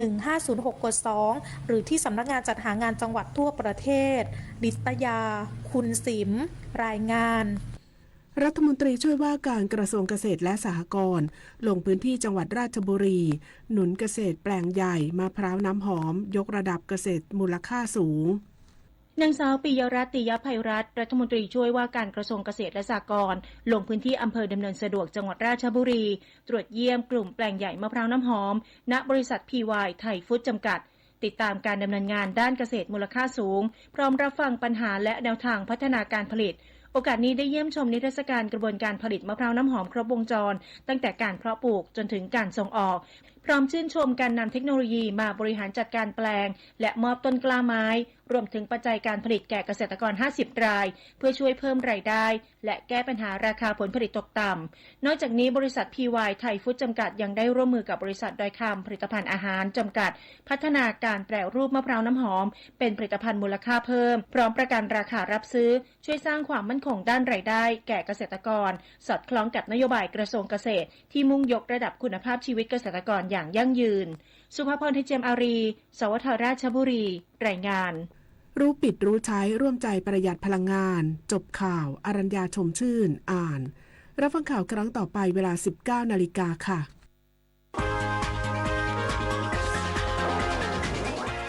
หนึ่งห้าศูนย์หกกดสอง หรือที่สำนักงานจัดหางานจังหวัดทั่วประเทศ ลิตยา คุณสิม รายงาน รัฐมนตรีช่วยว่าการกระทรวงเกษตรและสหกรณ์ ลงพื้นที่จังหวัดราชบุรี หนุนเกษตรแปลงใหญ่มะพร้าวน้ำหอม ยกระดับเกษตรมูลค่าสูง นางสาว ปิยรัตน์ ติยภัยรัตน์ รัฐมนตรีช่วยว่าการกระทรวงเกษตรและสหกรณ์ ลงพื้นที่อำเภอดำเนินสะดวก จังหวัดราชบุรี ตรวจเยี่ยมกลุ่มแปลงใหญ่มะพร้าวน้ำหอม ณ บริษัท พีวาย ไทยฟู้ด จำกัด ติดตามการดำเนินงานด้านเกษตรมูลค่าสูง พร้อมรับฟังปัญหาและแนวทางพัฒนาการผลิต โอกาสนี้ได้เยี่ยมชมนิทรรศการกระบวนการผลิตมะพร้าวน้ำหอมครบวงจร ตั้งแต่การเพาะปลูกจนถึงการส่งออก พร้อมชื่นชมการนำเทคโนโลยีมาบริหารจัดการแปลง และมอบต้นกล้าไม้ รวมถึงปัจจัยการผลิตแก่เกษตรกร ห้าสิบ ราย เพื่อช่วยเพิ่มรายได้ และแก้ปัญหาราคาผลผลิตตกต่ำ นอกจากนี้บริษัท พีวาย ไทยฟู้ด จำกัด ยังได้ร่วมมือกับบริษัทดอยคำผลิตภัณฑ์อาหาร จำกัด พัฒนาการแปรรูปมะพร้าวน้ำหอม เป็นผลิตภัณฑ์มูลค่าเพิ่ม พร้อมประกันราคารับซื้อ ช่วยสร้างความมั่นคงด้านรายได้แก่เกษตรกร สอดคล้องกับนโยบายกระทรวงเกษตร ที่มุ่งยกระดับคุณภาพชีวิตเกษตรกรอย่างยั่งยืน สุภาพร ไทยเจียมอารี สวท ราชบุรี รายงาน รู้ผิดรู้ใช้ร่วมใจประหยัดพลังงาน จบข่าว อรัญญา ชมชื่น อ่าน รับฟังข่าวครั้งต่อไปเวลา สิบเก้านาฬิกาค่ะ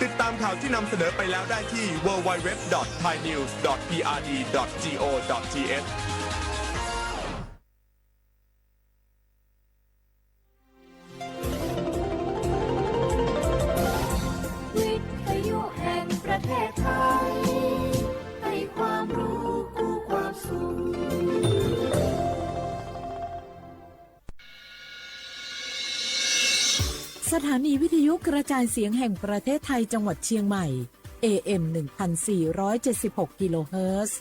ติดตามข่าวที่นำเสนอไปแล้วได้ที่ ดับเบิลยู ดับเบิลยู ดับเบิลยู ดอท ไทยนิวส์ ดอท พีอาร์ดี ดอท จี โอ ดอท ที เอช วิทยุแห่งประเทศไทย ให้ความรู้คู่ความสุข สถานีวิทยุกระจายเสียงแห่งประเทศไทยจังหวัดเชียงใหม่ เอ เอ็ม หนึ่งพันสี่ร้อยเจ็ดสิบหก กิโลเฮิรตซ์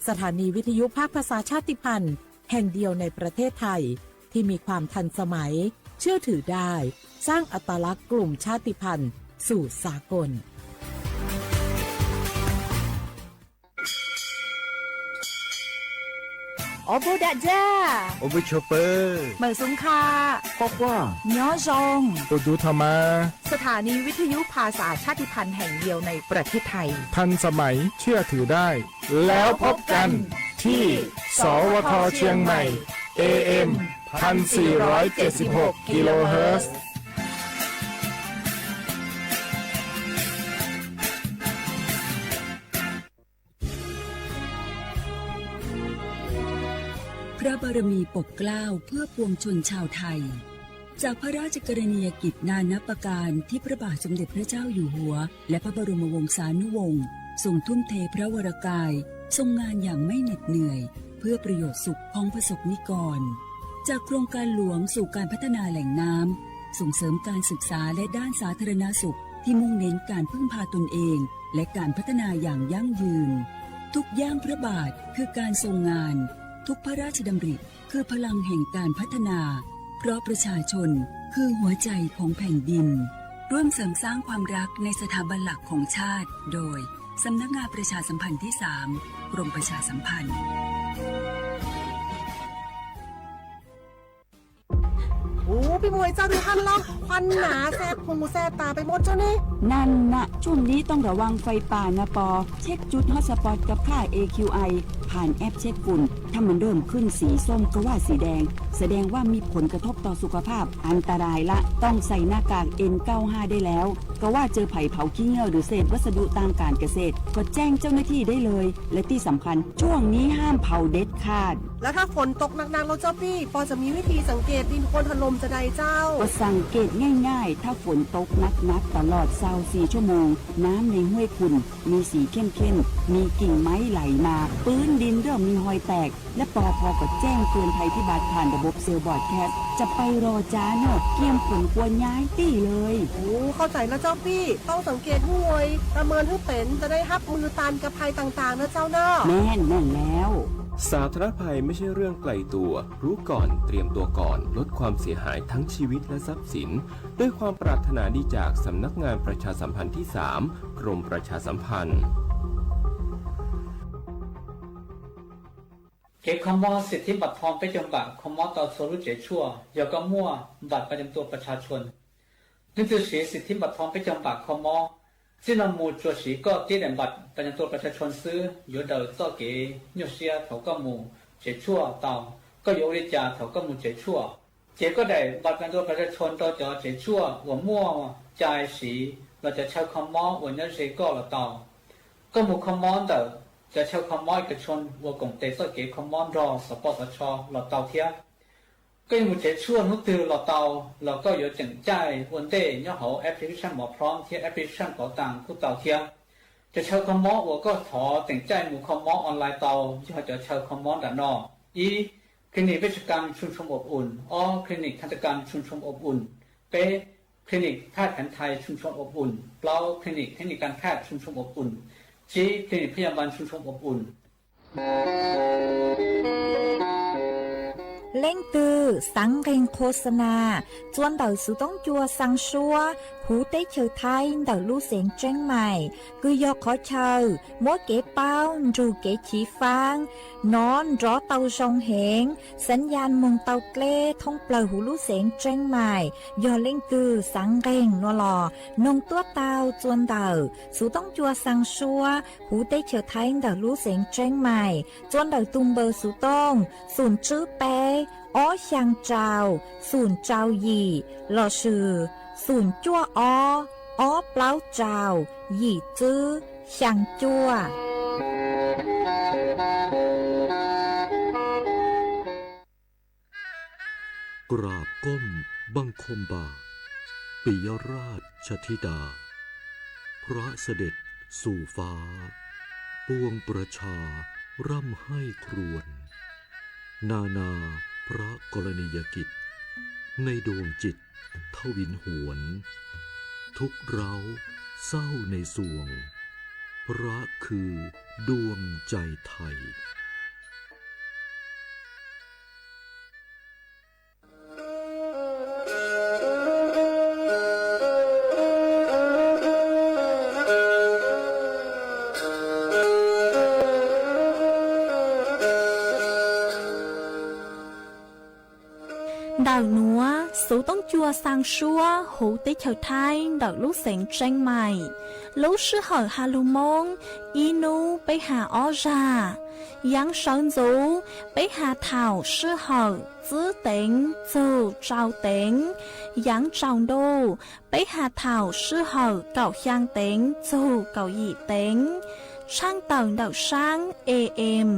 สถานีวิทยุภาคภาษาชาติพันธุ์แห่งเดียวในประเทศไทย ที่มีความทันสมัย เชื่อถือได้ สร้างอัตลักษณ์กลุ่มชาติพันธุ์สู่สากล Ua bus dam dzaj, ua bus chua pw, mawm xub kha, quaj quaj, nyob zoo, tus dub tho mas. สถานีวิทยุภาษาชาติพันธุ์แห่งเดียวในประเทศไทย ทันสมัย เชื่อถือได้ แล้วพบกันที่ สวท เชียงใหม่ เอ เอ็ม พันสี่ร้อยเจ็ดสิบหก กิโลเฮิรตซ์ พระบารมีปกเกล้าเพื่อปวงชนชาวไทย จากพระราชกรณียกิจนานับประการที่พระบาทสมเด็จพระเจ้าอยู่หัว และพระบรมวงศานุวงศ์ทรงทุ่มเทพระวรกาย ทรงงานอย่างไม่เหน็ดเหนื่อย เพื่อประโยชน์สุขของประสบนิกร จากโครงการหลวงสู่การพัฒนาแหล่งน้ำ ส่งเสริมการศึกษาและด้านสาธารณสุขที่มุ่งเน้นการพึ่งพาตนเอง และการพัฒนาอย่างยั่งยืน ทุกย่างพระบาทคือการทรงงาน ทุกพระราชดำริคือพลังแห่งการพัฒนา เพราะประชาชนคือหัวใจของแผ่นดิน ร่วมเสริมสร้างความรักในสถาบันหลักของชาติ โดย สำนักงานประชาสัมพันธ์ที่สาม กรมประชาสัมพันธ์ โอ้ พี่หมวยเจ้า ดูท่านล่องควันหนาแสบหูแสบตาไปหมดเจ้านี่ นั่นนะ ช่วงนี้ต้องระวังไฟป่านะปอ เช็คจุดฮอตสปอตกับค่า เอ คิว ไอ ผ่านแอปเช็คฝุ่น ถ้ามันเริ่มขึ้นสีส้มก็ว่าสีแดง แสดงว่ามีผลกระทบต่อสุขภาพ อันตรายละ ต้องใส่หน้ากาก เอ็น เก้าสิบห้า ได้แล้ว ก็ว่าเจอไผ่เผาขี้เง่าหรือเศษวัสดุทางการเกษตร ก็แจ้งเจ้าหน้าที่ได้เลย และที่สำคัญ ช่วงนี้ห้ามเผาเด็ดขาด แล้วถ้าฝนตกหนักๆ แล้วเจ้าปี้ ปอจะมีวิธีสังเกตดินโคลนถล่มจะใดเจ้า ก็สังเกตง่ายๆ ถ้าฝนตกหนักๆ ตลอดซาวสี่ชั่วโมง น้ำในห้วยขุ่น มีสีเข้มๆ มีกิ่งไม้ไหลมา พื้นดินเริ่มมีฮอยแตก และปอพอก็แจ้งเตือนภัยพิบัติผ่านระบบเซลล์บรอดแคสต์ จะไปรอจ้าเนอะ เตรียมขนครัวย้ายตี้เลย โอ้ เข้าใจแล้วเจ้าปี้ ต้องสังเกตห้วย ประเมินให้เป็น จะได้ฮับมือต้านกับภัยต่างๆ นะเจ้าเนาะ แม่น แม่นแล้ว สาธารณภัยไม่ใช่เรื่องไกลตัว รู้ก่อน เตรียมตัวก่อน ลดความเสียหายทั้งชีวิตและทรัพย์สิน ด้วยความปรารถนาดีจากสำนักงานประชาสัมพันธ์ที่สาม กรมประชาสัมพันธ์ Kev kho mob សិទ្ធិប័ត្រធំ peb caug npam kho mob tau txhua lub tsev tshuaj yog koj muaj บัตรประจำตัวประชาชน Leej twg siv xim thib npam thoo peb caug npam kho mob, txij no mus tsuas siv koj tib daim npam pas nyas tua pas tshaj tshoo xwb yuav daws txoj kev nyuaj siab thaum koj mus tsev tshuaj tau. Koj yuav ua li cas thaum koj mus tsev tshuaj? Cev koj daim npam pas nyas tua pas tshaj tshoo rau cov tsev tshuaj uas muaj cai siv los cov chaw kho mob uas nyob ze koj los tau. Koj mus kho mob ntawm cov chaw kho mob ib kas tshoo uas koom tes txoj kev kho mob nrog xov poj xov tsho los tau thiab. Koj yuav mus tsev tshuaj hnub twg los tau, los koj yuav tseem caij ua ntej nyob hauv application Mos Phrob thiab application Pov Tas kuj tau thiab. Cov chaw kho mob uas koj thov tseem caij mus kho mob online tau yog cov chaw kho mob nram no: ib, clinic wej tshaj kam tshum tshum ob um, ob, clinic thaj tshaj kam tshum tshum ob um, peb, clinic phaj khav thais tshum tshum ob um, plaub, clinic thej ni kam phaj tshum tshum ob um, tsib, clinic phaj yas npas tshum tshum ob um. Leej twg xaav nqeeg qhuas xa nas txua ntawm xuv toob cua xaa suab huv teb chaws Thaib ntawm lub xeev Tseeb Maim, kws yog qhov chaw muab kev paub nrug kev chiv faab nov nrov tau zoo heev, xav yas moog tau dleb thoob plawg huv lub xeev Tseeb Maim. Yog leej twg xaav nqeeg no los noog tuab taug txua ntawm xuv toob cua xaa suab huv teb chaws Thaib ntawm lub xeev Tseeb Maim, txua ntawm tug npawb xuv tooj xoom tswb peb, ob xyaa rau, xoom rau yim, lossis xoom cuaj ob, ob plaub rau, yim tswb, xyaa cuaj. กราบก้มบังคมบาท ปิยราชธิดา พระเสด็จสู่ฟ้า ปวงประชาร่ำไห้ครวญ นานาพระกรณียกิจ ในดวงจิตทวินหวน ทุกข์ร้าวเศร้าในสวง พระคือดวงใจไทย Ntawm nuav xuv toob cua xaa suab huv teb chaws Thaib ntawm lub xeev Tseeb Maim. Lub sij hawm has lug Moob, ib nub peb has ob zag. Yaav sawv ntxuv, peb has thaum sij hawm tsib teev txug rau teev. Yaav tsaus ntuj, peb has thaum sij hawm kaum xyaa teev txug kaum yim teev. Tshaaj tawm ntawm saab A M,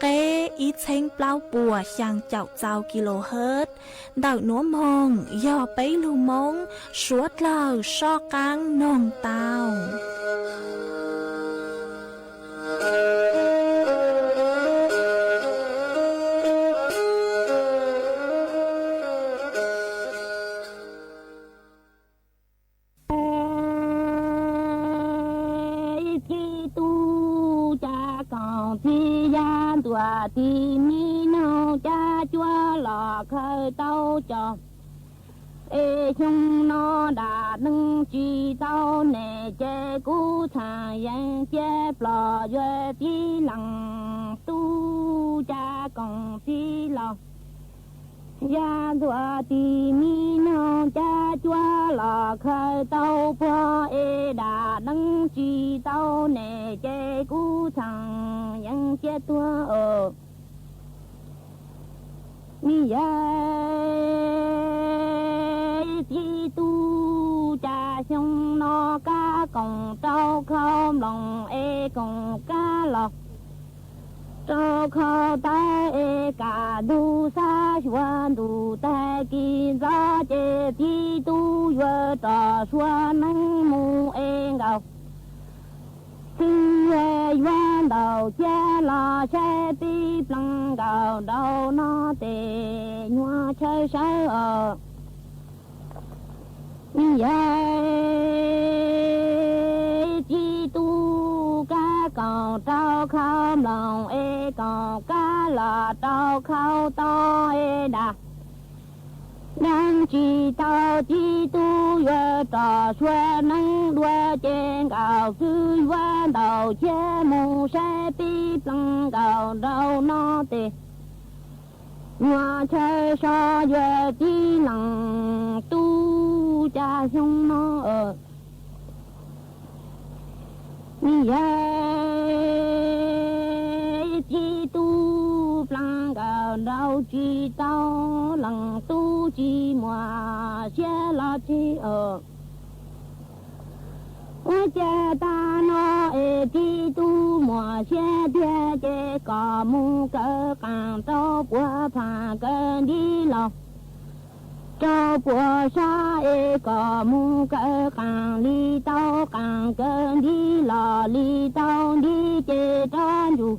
qeb ib txheeb plaub puas xyaa caum txau kilohertz. Ntawm nuav moog yog peb lug Moob suav dlawg soj qaab noog tau. Ib txij tub cav koom txij yaj ntuam tis mi noog caj cuab los khaws tau cov. Es xyoo no nram neej tsis tau nem ces kuv txhaam yees cia plos yuav tib leeg tub cav koom txij los. Yaj ntuam tis mi noog caj cuab los khaws tau puag es nram neej tsis tau nem ces kuv txhaam yees cia tuag. Ib yam txij tub cav xyoo no kab koom rau khau mloog es koom kab los rau khau tais es kam ntug xab xyuas ntuj tag kis ntxov ces txij tub yuav rov suav neeb mus es nkaus. Txij yuav yuav ntaus ciaj los saib pib plees nkaus nraum no tes nyuag chaw sawv os. Yam txij tub kab koom rau khau mloog es koom kab los rau khau toj es dam. Neeb tsis tau txij tub yuav rov suav neeb dua ces nkaus twb yuav ntaus ciaj mus saib pib plees nkaus nraum no tes. Nyuag chaw so yuav tib lees tub cas xyoo no, mi yog tib tub plaab nkawd nrau tsis tau lees tub tsis muaj siab los tsis os. Ua cas tag no es tib tub muaj siab tiag ces kom mus kaw qaas rau puas phaam kaw nti los rau puas sab es kom mus kaw qaas li tau qaas kaw nti los li tau nti ces rov ntsug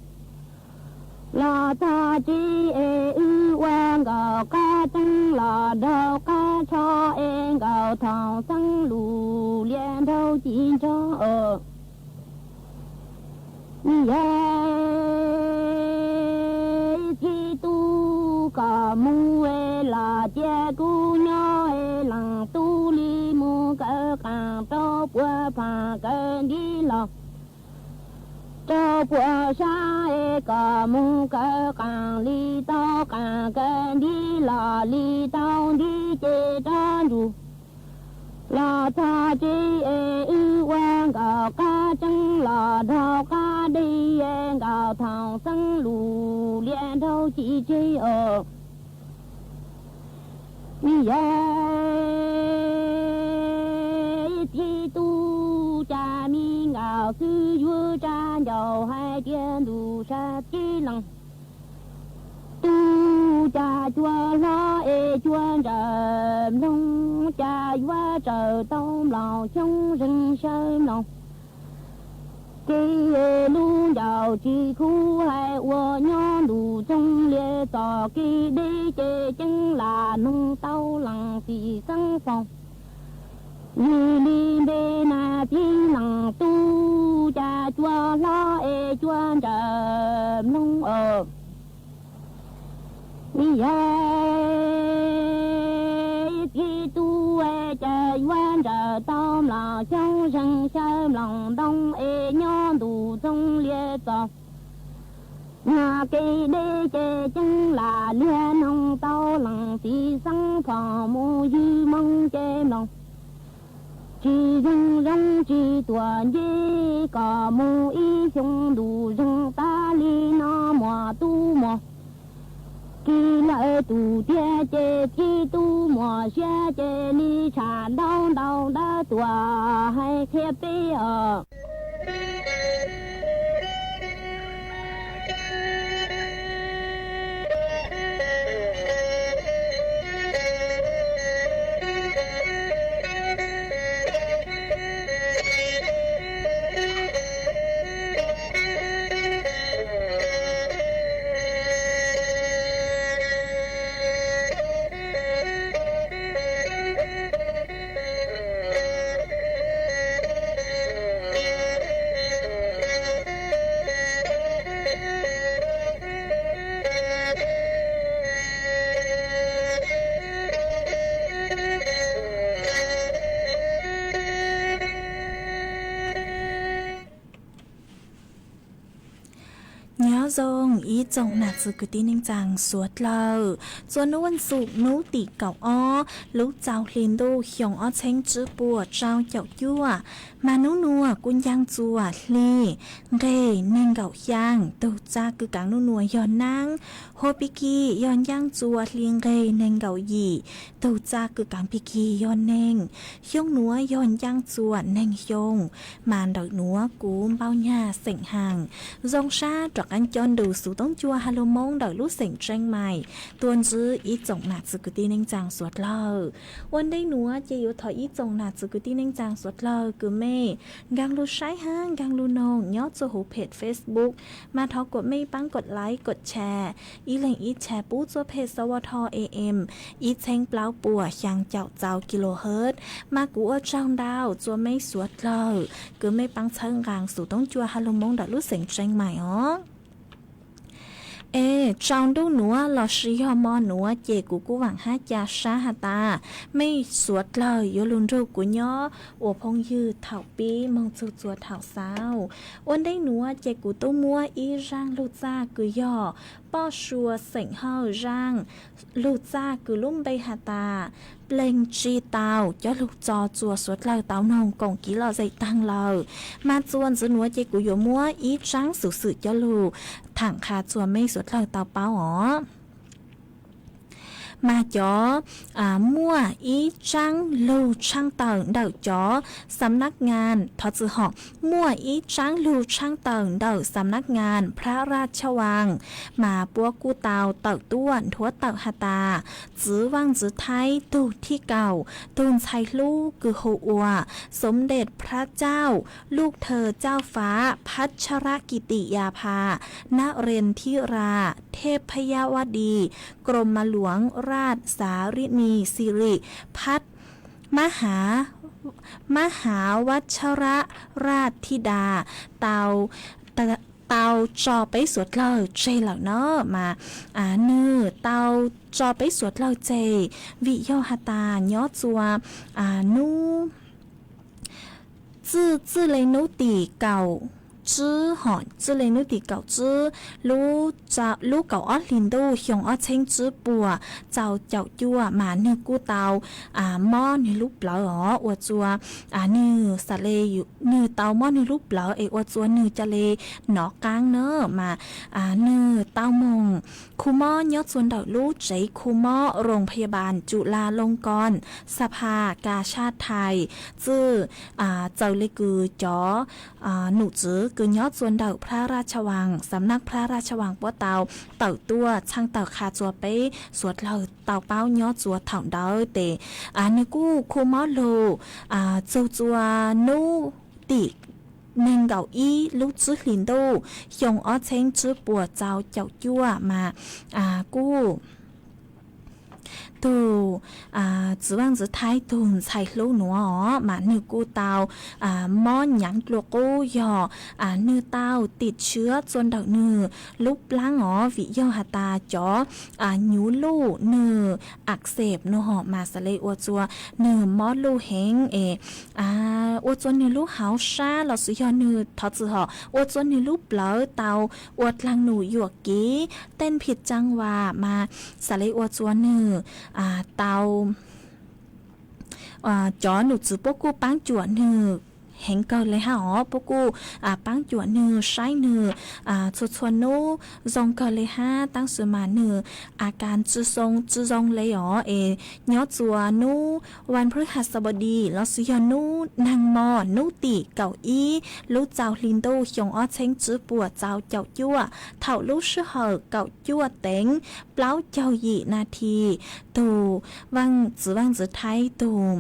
los txog tsev es wb ua nkaus qab tseeb los nraug qab tsho es nkaus thaum xeeb lus lias nraug ci nrog os. Yog tib tub kom mus es los cia kuv nyob es lees tub li mus kaw qaas rau puas phaam kaw nti los rau puas sab es kom mus kaw qaas li tau qaas kaw nti los li tau nti ces rov ntsug los txog tsev es wb ua nkaus qab tseeb los nraug qab deg es nkaus thaum xeeb lus lias nraug ci tseg os. Yog tib tub cas me nkaus xwb yuav tsa ncaus hais tias ntuj sab tib lees tub cas cua hlob es cua ntsawm mloog cas yuav tsaws tau mloog xyoob zeeg xyaw mloog. Kev lub ncaus tsis kub hais ua nyob ntuj txoov lias txom kev deb ces ceeb lam noog tau lees txim xeeb foom. Yog li npe nas tib lees tub cas cua hlob es cua ntsawm mloog os. Yog tib tub cas yuav ntsawm tau mloog xyoob zeeg xyaw mloog ntoo es nyob ntuj txoov lias txom nyog kev deb ces ceeb lam lias noog tau lees txim xeeb foom mus ywg moog ces mloog tsis zeeg zoo tsis tuam ncej kom mus ib xyoo ntuj zeeg tas li no muaj tub muaj ki lawm tus tiag ces tib tub muaj siab ces li tsham ntaub ntau dawb tuam hais qhia peb os. Nyob zoo ib tsoom nam txiv kwv tij neej tsaa suav dlawg, txua nub vas xuv nub tim kaum ob lub txaus hli ntuj xyoo ob txheeb tsib puas rau caum cuaj, mas nub nuav kuj ncaaj txuas hli nqeg neeg nkaum xyaa, tug txaj kws kaav nub nuav yog naab, hua pig kig yog ncaaj txuas hli nqeg neeg nkaum yim, tug txaj kws kaav pig kig yog neeg, xyoo nuav yog ncaaj txuas neeg xyoo, mas ntawm nuav kuv npau nyag xeem Haas zoo sab rov qaab coj nrug xuv toob cua ha lug Moob ntawm lub xeem Tseeb Mais tuaj ntsib ib tsoom nam txiv kwv tij neej tsaa suav dlawg. Ua ntej nuav ces yuav thov ib tsoom nam txiv kwv tij neej tsaa suav dlawg kws mej nkaag lug saib hab nkaag lug noog nyob txuj huv phem Facebook, mas thov kuas mej paab kod like kod share, ib leeg ib share pub txuj phem xov ua tho A M ib txheeb plaub puas xyaa caum txau kilohertz, mas kuv ua tsaug ntau txua mej suav dlawg kws mej paab txhawb nqaa xuv toob cua ha lug Moob ntawm lub xeem Tseeb Mais os. Es tsaus ntuj nuav lossis yog mo nuav ces kuv kuj vaam hab ca sab has tas mej suav dlawg yuav lug nrug kuv nyob ua phooj ywg thaum pib moog txug txua thaum xaus. Ua ntej nuav ces kuv tub muab ib zaaj lug txaj kws yog Poj Sua xeem Hawj zaaj lug txaj kws lub npe has tas pleeg tsi tau. Cov lug tso txuas suav dlawg tau noog koom kiv lom zem taag lawm, mas txuas ntxiv nuav ces kuv yuav muab ib tsaab xuv xwm cov lug thaam qha txuas mej suav dlawg tau paub os. Mas cov muaj ib tsaab lug tshaaj tawm ntawm cov xam nab ngas, thov txim hom, muaj ib tsaab lug tshaaj tawm ntawm xam nab ngas พระราชวัง mas puab kuj tau tawm tuaj nthuav tawm has tas, txwv vaaj ntxwv Thaib tug thib kaum, tug ntxhais hlub kws hu ua สมเด็จพระเจ้า ลูกเธอเจ้าฟ้า พัชรกิติยาภา นเรนทิรา เทพยวดี กรมหลวงราชสารินีสิริพัฒน์ มหา มหาวัชรราชธิดา tau tau tso peb suav dlawg tseg lawm na. Mas nwg tau tso peb suav dlawg tseg vim yog has tas nyob txuas nub txwj txwj le nub tim kaum tsib hom, txwj le nub tim kaum tsib lub kaum ob hlis ntuj xyoo ob txheeb tsib puas txaus caum cuaj mas nwg kuj tau mob nwg lub plawv os, ua txuas nwg xav le, nwg tau mob nwg lub plawv es ua txuas nwg ca le nov qaab na. Mas nwg tau moog khu mob nyob txuas ntawm lub tsev khu mob โรงพยาบาลจุฬาลงกรณ์ สภากาชาดไทย txwj txawm le kws cov num txwv kws nyob txuas ntawm พระราชวัง xam nab พระราชวัง puab tau tawm tuaj txhaaj tawm qha txuas peb suav dlawg tau paub nyob txuas thaum ntawd tes nwg kuj khu mob lug txug txuas nub tim neeg nkaum ib lub tsib hlis ntuj xyoo ob txheeb tsib puas txaus caum cuaj mas kuj tug txwv vaaj ntxwv Thaib tug ntxhais hlub nuav os mas nwg kuj tau mob nyaav dlua qub yog nwg tau tim tshiab txuas ntawm nwg lub plaab os, vim yog has tas cov nyuv luj nwg ak xeem nua hom mas xav le ua txuas nwg mob luj heev es ua txuas nwg lub hauv sab lossis yog nwg thov txwm hom ua txuas nwg lub plawv tau ua dlaag num yuam kev teej phim tsaaj vas mas xav le ua txuas nwg tau cov num txwv puab kuj paab cuam nwg heev kawg le hab os, puab kuj paab cuam nwg saib nwg txhua txhua nub zoo kawg le hab, tab sis mas nwg a kas tsi zoo tsi zoo le os es nyob txuas nub vas phuj has xab pas dis lossis yog nub naag mo nub tim kaum ib lub txaus hli ntuj xyoo ob txheeb tsib puas txaus caum cuaj thaum lub sij hawm kaum cuaj teev plaub caug yim nas this, tug vaaj txwv vaaj ntxwv Thaib tug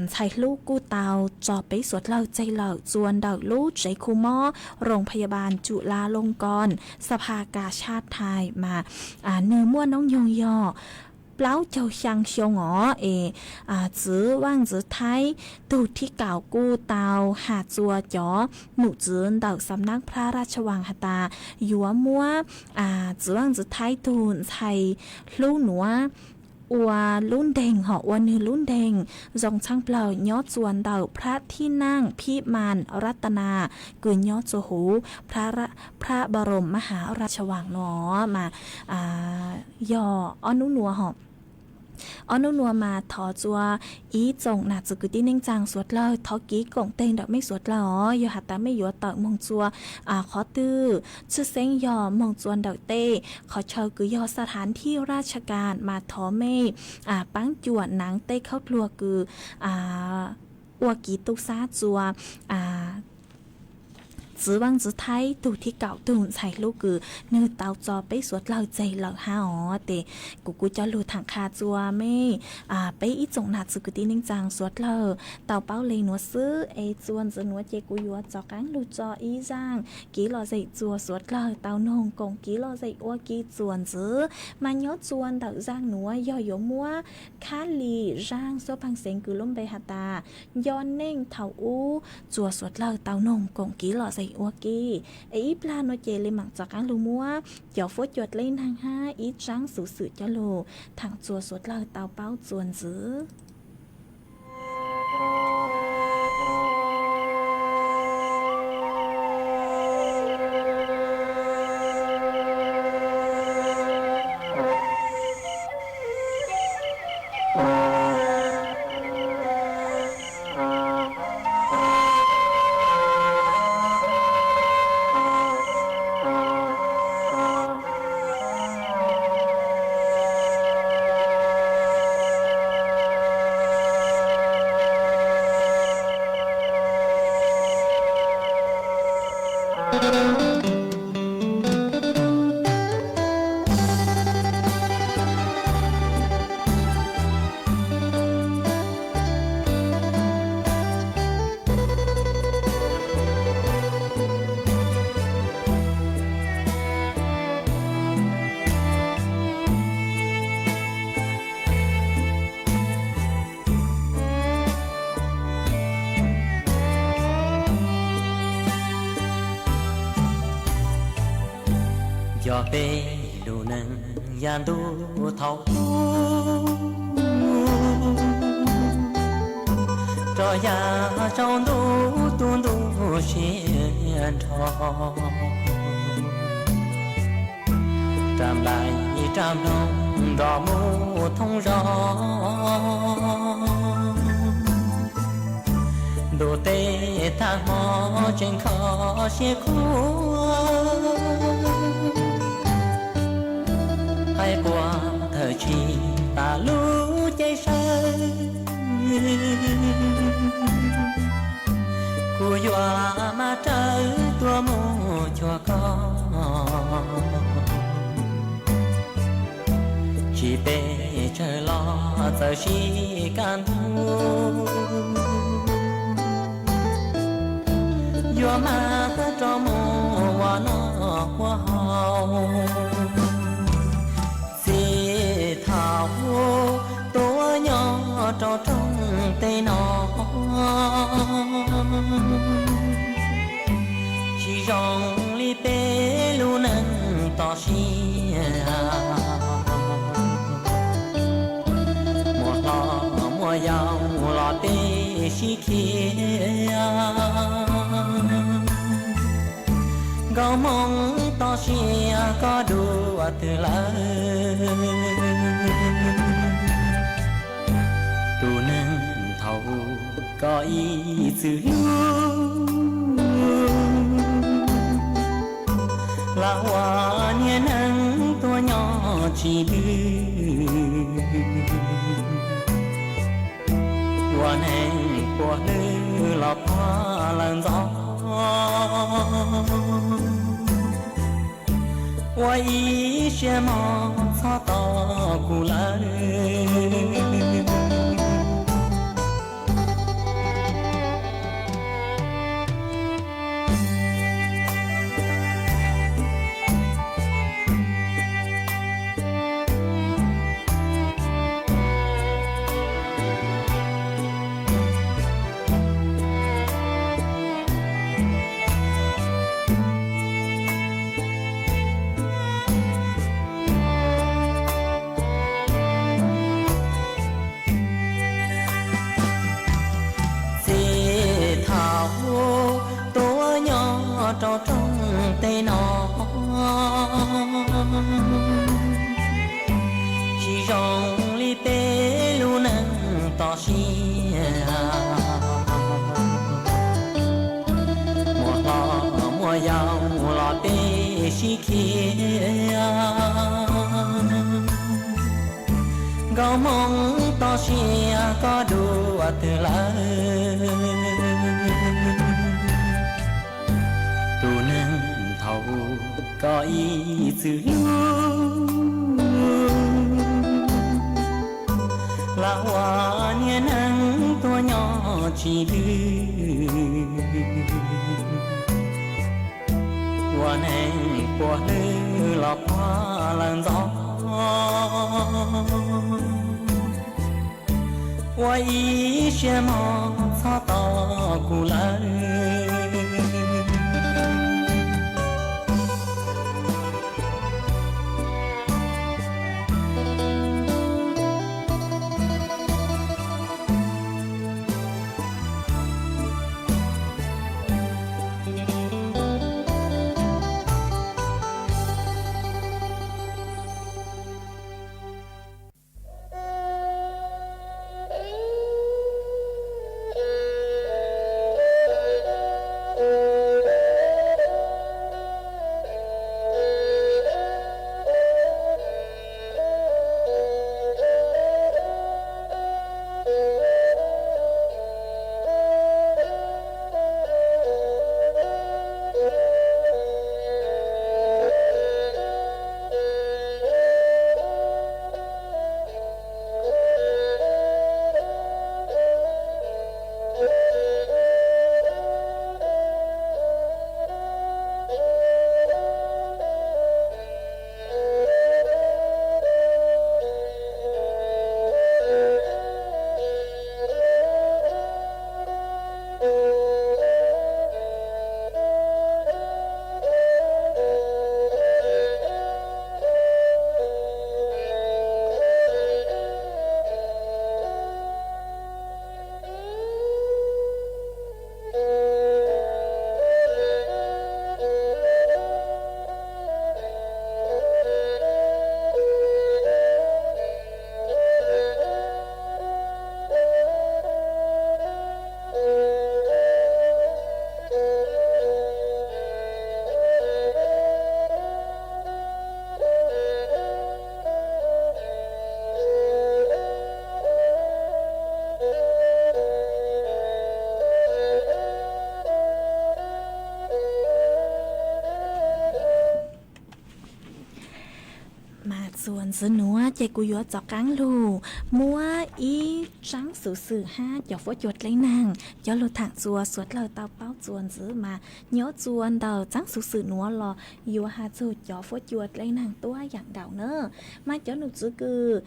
ntxhais hlub kuj tau tso peb suav dlawg tseg lawm txuas ntawm lub tsev khu mob โรงพยาบาลจุฬาลงกรณ์ สภากาชาดไทย mas nwg muaj noob nyoog yog plaub caug xyaa xyoo os es txwv vaaj ntxwv Thaib tug thib kaum kuj tau has txuas cov num txwv ntawm xam nab พระราชวัง has tas yuav muab txwv vaaj ntxwv Thaib tug ntxhais hlub nuav ua lub nteeg hom ua nwg lub nteeg zoo tshaj plawg nyob txuas ntawm พระที่นั่งพิมานรัตนา kws nyob txuas huv พระบรมมหาราชวัง no mas yog ob nub nua hom. Ob nub nua mas thov txuas ib tsoom nam txwv kwv tij neej tsaa suav dlawg thov kiv koom teg ntawm mej suav dlawg os, yog has tas mej yuav tawm moog txuas qhov twg tshwj xeeb yog moog txuas ntawm tej qhov chaw kws yog สถานที่ราชการ mas thov mej paab cuam naav tej khaub dluag kws ua kiv tub sab txuas txwv vaaj txwv Thaib tug thib kaum tug ntxhais hlub kws nwg tau tso peb suav dlawg tseg lawm hab os. Tes kuv kuj coj lug thaam qha txuas mej peb ib tsoom nam txwv kwv tij neej tsaa suav dlawg tau paub le nuav xwb es txuas ntxiv nuav ces kuv yuav rov qaab lug tso ib zaaj kiv lom zem txuas suav dlawg tau noog koom kiv lom zem ua ke txuas ntxiv. Mas nyob txuas ntawm zaaj nuav yog yuav muab khab lis zaaj xuab paag xeev kws lub npe has tas nco neej thaum ub txuas suav dlawg tau noog koom kiv lom zem ua ke. Es ib plag nuav ces le maam rov qaab lug muab cov fuab cua dleb naag hab ib tsaab xuv xwm coj lug thaam txuas suav dlawg tau paub txuas ntxiv. Yog peb lub neej yav ntuj thaum ub, rov yav tsaus ntuj tu ntuj siab nrho, rab nplais rab nploog nrog mus thoob zos, ntuj teb tag hmo tseem kho siab khuab, qaib qua thawm tsis tas lub cev saw, kuv yuav maj rawv tuaj mus cuag koj, tsis pes tsawg los txawm sib kaj ntug, yuav maj rov mus ua noj ua haus. Txij thaum tuaj nyob rau rooj teb no, tsis zoo li peb lub neej toj siab. Muaj hlob muaj yau los peb sib khiav, nkauj hmoob toj siab koj dua twg lawm? Tus neeg thaum ub koj ib txwm hlub, lam ua niag neeg tuaj nyob tsis dwb, ua neeg puas hlwb los pog lawv ntxov, ua ib siab mog txhob tos kuv lawm. Txij thaum tuaj nyob rau rooj teb no, tsis zoo li peb lub neej toj siab. Muaj hlob muaj yau los peb sib khiav, nkauj hmoob toj siab koj dua twg lawm? Tus neeg thaum ub koj ib txwm hlub, lam ua niag neeg tuaj nyob tsis dwb, ua neeg puas hlwb los pog lawv ntxov, ua ib siab mog txhob tos kuv lawm. Txuas ntxiv nuav ces kuv yuav rov qaab lug muab ib tsaab xuv xwm hab cov fuab cua dleb naag, cov lug thaam txuas suav dlawg tau paub txuas ntxiv mas nyob txuas ntawm tsaab xuv xwm nuav los yuav has txug cov fuab cua dleb naag tuab yaam nkaus na. Mas cov num tswv kws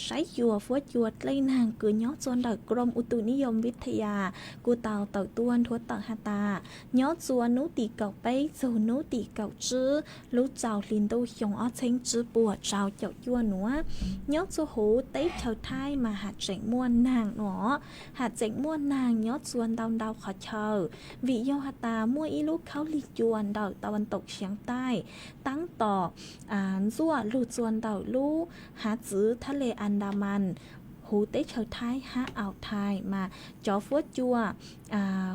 saib xyuas fuab cua dleb naag kws nyob txuas ntawm Krom U Tu Niyom Vithaya kuj tau tawm tuaj nthuav tawm has tas, nyob txuas nub tim kaum peb txug nub tim kaum tsib lub rau hli ntuj xyoo ob txheeb tsib puas rau caum cuaj nuav, nyob txuas huv teb chaws Thaib mas has tseem muaj naag nuav, has tseem muaj naag nyob txuas ntau ntau qhov chaw, vim yog has tas muaj ib lub khaub lig cua ntawm tau vas toom xyaav taij taab tom ntxuaj lug txuas ntawm lub hav txwv thab le Andaman huv teb chaws Thaib hab Aws Thais mas cov fuab cua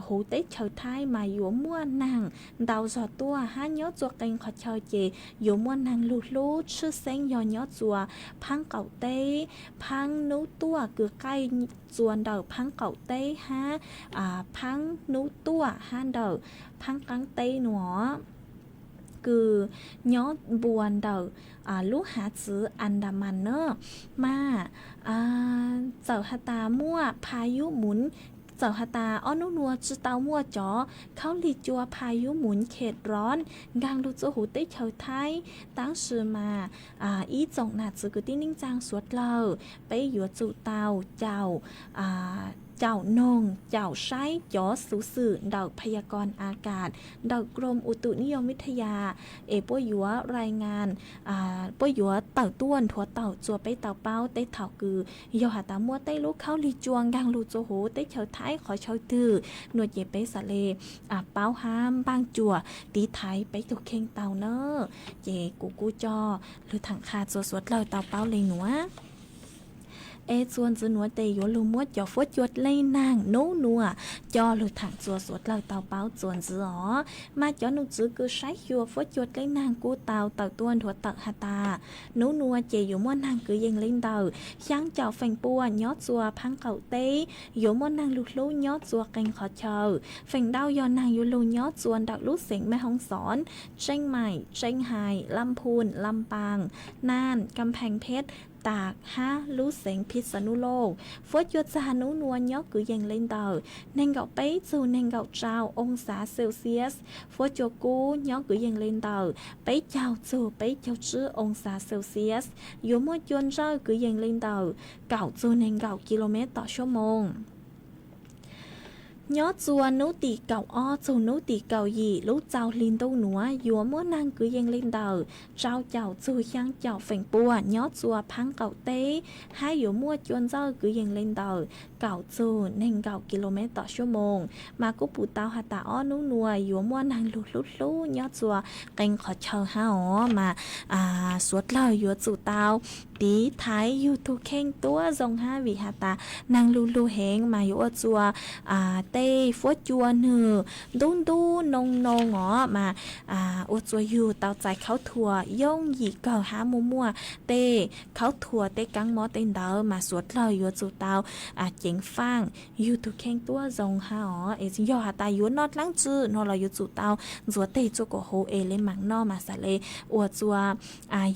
huv teb chaws Thaib mas yuav muaj naag ntau zog tuaj hab nyob txuas qee qhov chaw ces yuav muaj naag lug hlub tshwj xeeb yog nyob txuas phaab qaum teb, phaab nub tuaj kws qaij txuas ntawm phaab qaum teb hab phaab nub tuaj hab ntawm phaab qaab teb nuav kws nyob npuas ntawm lub hav txwv Andaman na. Mas txawm has tas muaj pha yub mus, txawm has tas ob nub nuav tsi tau muaj cov khaub lig cua pha yub mus khe rov nkaag lug txuas huv teb chaws Thaib, taab sis mas ib tsoom nam txwv kwv tij neej tsaa suav dlawg peb yuav tsum tau caum caum noog caum saib cov xuv xwm ntawm phaya kos akas ntawm Krom U Tu Niyom Vithaya es puab yuav rai ngas, puab yuav tawm tuaj nthuav tawm txuas peb tau paub tej thaum kws yog has tas muaj tej lub khaub lig cua nkaag lug txuas huv teb chaws Thaib qhov chaw twg nuav ces peb xaav le paub hab npaaj cuam tiv thaiv peb tug kheej tau na. Ces kuv kuj coj lug thaam qha txuas suav dlawg tau paub le nuav. Es txuas ntxiv nuav tes yuav lug muab cov fuab cua dlej naag nub nuav coj lug thaam txuas suav dlawg tau paub txuas ntxiv os. Mas cov num tswv kws saib xyuas fuab cua dlej naag kuj tau tawm tuaj nthuav tawm has tas, nub nuav ces yuav muaj naag kwv yees le ntawm xyaa caum feem pua nyob txuas phaab qaum teb, yuav muaj naag lug hlub nyob txuas qee qhov chaw. Feem ntau yog naag yuav lug nyob txuas ntawm lub xeev Mej Hoob Xoov, Tseej Maim, Tseej Hais, Laj Phun, Laj Paas, Naj, Kam Pheej Phej, Tas hab lub xeev Phij Xa Nub Lauj. Fuab cua txag nub nuav nyob kwv yees le ntawm neeg nkaum peb txug neeg nkaum rau oo xav Celsius. Fuab cua kub nyob kwv yees le ntawm peb caug txug peb caug tsib oo xav Celsius. Yuav muaj cua ntsawj kwv yees le ntawm kaum txug neeg nkaum kilomev tom suab moos. Nyob txuas nub tim kaum ob txug nub tim kaum yim lub rau hli ntuj nuav yuav muaj naag kwv yees le ntawm rau caum txug xyaa caum feem pua nyob txuas phaab qaum teb, hab yuav muaj cua ntsawj kwv yees le ntawm kaum txug neeg nkaum kilomev tom suab moos. Mas kuj pum tau has tas ob nub nuav yuav muaj naag lug hlub hlub nyob txuas qee qhov chaw hab os. Mas suav dlawg yuav tsum tau tiv thaiv yug tug kheej tuab zoo hab vim has tas naag lug lug heev mas yuav ua txuas tej fuab cua nwg ntub ntub noo noo os mas ua txuas yug tau txais khaub thuas yooj yim kawg hab muaj muaj tej khaub thuas tej kaab mob tej ntawd mas suav dlawg yuav tsum tau ceev faaj yug tug kheej tuab zoo hab os. Es yog has tas yuav noj dlaab tsi no los yuav tsum tau ntxuav teg txuas kom huv es le maam noj mas xaav le ua txuas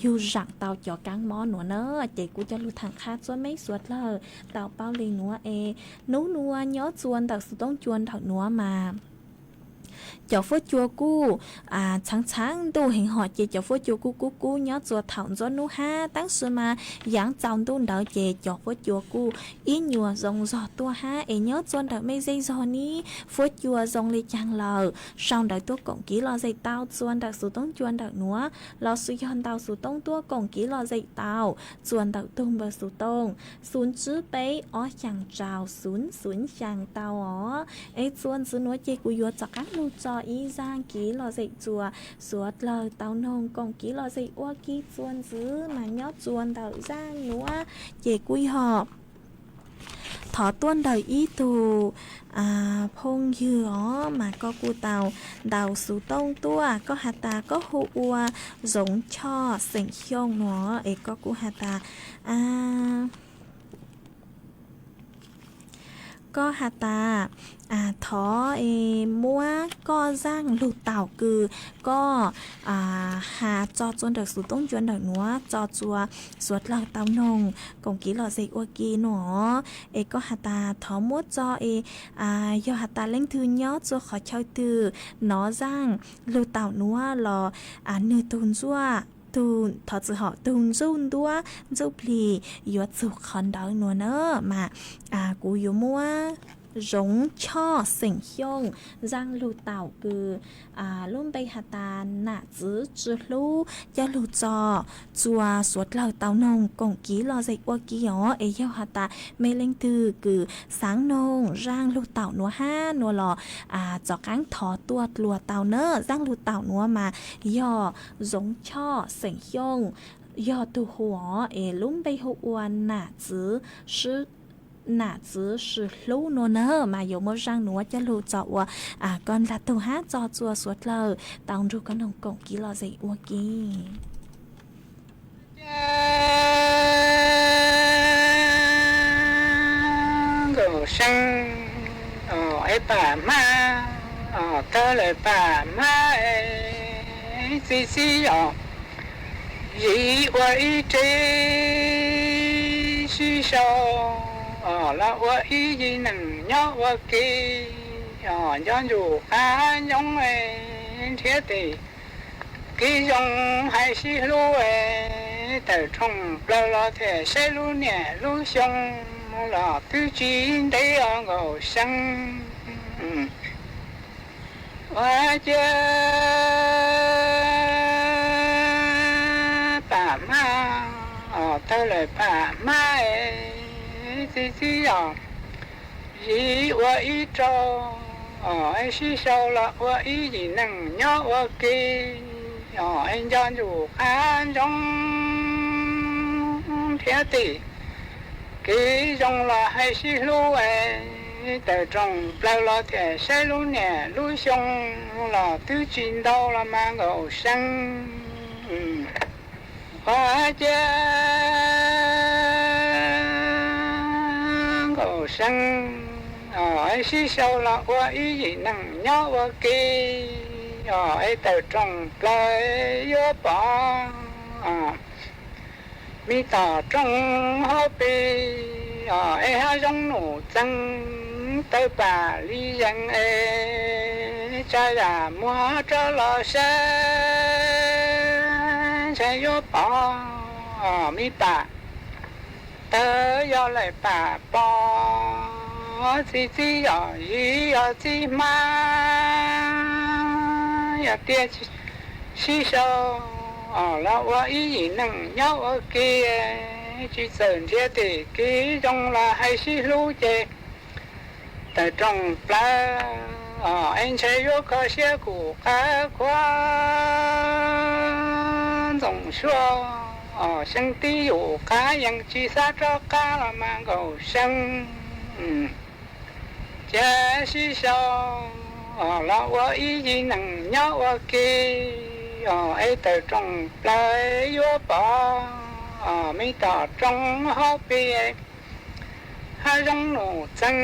yug zaam tau cov kaab mob nuav na. Ces kuv coj lug thaam qha txuas meb suav dlawg tau paub le nuav es nub nuav nyob txuas ntawm xuv toob cua ntawm nuav mas cov fuab cua kuj txhaav txhaav ntuj heev hom ces cov fuab cua kuj kub kub nyob txuas thaum ntxuab nub hab taab sis mas yaav txaus ntuj ntawd ces cov fuab cua kuj ib nyuas zoo zog tuaj hab es nyob txuas ntawm mej zej zog nib fuab cua zoo le caag lawm sau ntawv tuaj koom kiv lom zem tau txuas ntawm xuv toob cua ntawm nuav lossis yog ntau xuv toob tuaj koom kiv lom zem tau txuas ntawm tug npawb xuv tooj xoom tsib peb ob xyaa rau xoom xoom xyaa tau os. Es txuas ntxiv nuav ces kuv yuav rov qaab lug tso ib zaaj kiv lom zem txuas suav dlawg tau noog koom kiv lom zem ua ke txuas ntxiv mas nyob txuas ntawm zaaj nuav ces kuj yog thov tuaj ntawm ib tug phooj ywg os mas koj kuj tau ntaus xuv tooj tuaj koj has tas koj hu ua Zoov Choj xeem Xyooj nuav es koj kuj has tas Koj has tas thov es muab koj zaaj lug taum kws koj has tso tsua ntawm xuv toob ncua ntawm nuav tso tsua suav dlawg tau noog koom kev lom zem ua ke nuav. Es koj has tas thov muab tso es yog has tas leej twg nyob tsua qhov chaw twg nov zaaj lug taum nuav los nwg tug ntsuj, tug thov txwm hom tug ntsuj ntuab ntsuj plig yuav txug qhov ntawd nuav na mas kuv yuav muab Zoov Choj xeem Xyooj zaaj lug taum kws lub npe has tas Nam Txwv Tsi Hlub coj lug tso tsua suav dlawg tau noog koom kev lom zem ua ke os. Es yog has tas mej leej twg kws xaav noog zaaj lug taum nuav hab nuav los tov qaab thov tuaj dlua tau na. Zaaj lug taum nuav mas yog Zoov Choj xeem Xyooj yog tug hu os, es lub npe hu ua Nam Txwv Nam Txwv Tsi Hlub nuav na mas yuav muab zaaj nuav coj lug tso ua koj ntaag tug hab tso tsua suav dlawg tau nrug koj noog koom kev lom zem ua ke. Nkaus seeb, es pam hmab, tawg lawm pam hmab es txi txib os, yim ua ib re sib sau los ua ib yim neeg nyob ua ke os, nco ntsuj qab ntsoov nrhiav tes kev zoo hais sib hlub es tawm rooj plaws los thiaj saib lub niam lub xyoo los twb tsis ntev os nkaus seeb. Ua ciav pam hmab, tawg lawm pam hmab es txi txib os, yim ua ib rau es sib sau los ua ib yim neeg nyob ua ke os, es nco ntsuj qab ntsoov nrhiav tes kev zoo los hais sib hlub es tawm rooj plaws los thiaj saib lub niam lub xyoo los twb tsis ntau los mas nkaus seeb. Ua ciav nkaus seeb, es sib sau los ua ib yim neeg nyob ua ke os, es tawm rooj plaws yuav pom me tom rooj hauv pes os, es hav zoov num txeeg tawg pam li zees es tsa zam muag rov los saib ntshai yuav pom me pam. Tawg yog lawm pam pom txi txib os, yim yog txib hmab, yog tias sib sau los ua ib yim neeg nyob ua ke, tsis txawm nrhiav tes kev zoo los hais sib hlub ces tawm rooj plaws os, es ntshai yuav kho siab kuv qab khuav ntxoov suab os, seeb tib yus qab yeej tsis xav rov qab los mas nkaus seeb. Cia sib sau los ua ib yim neeg nyob ua ke os, es tawm rooj plaws yuav pom me tom rooj hauv pes, hav zoov num txeeg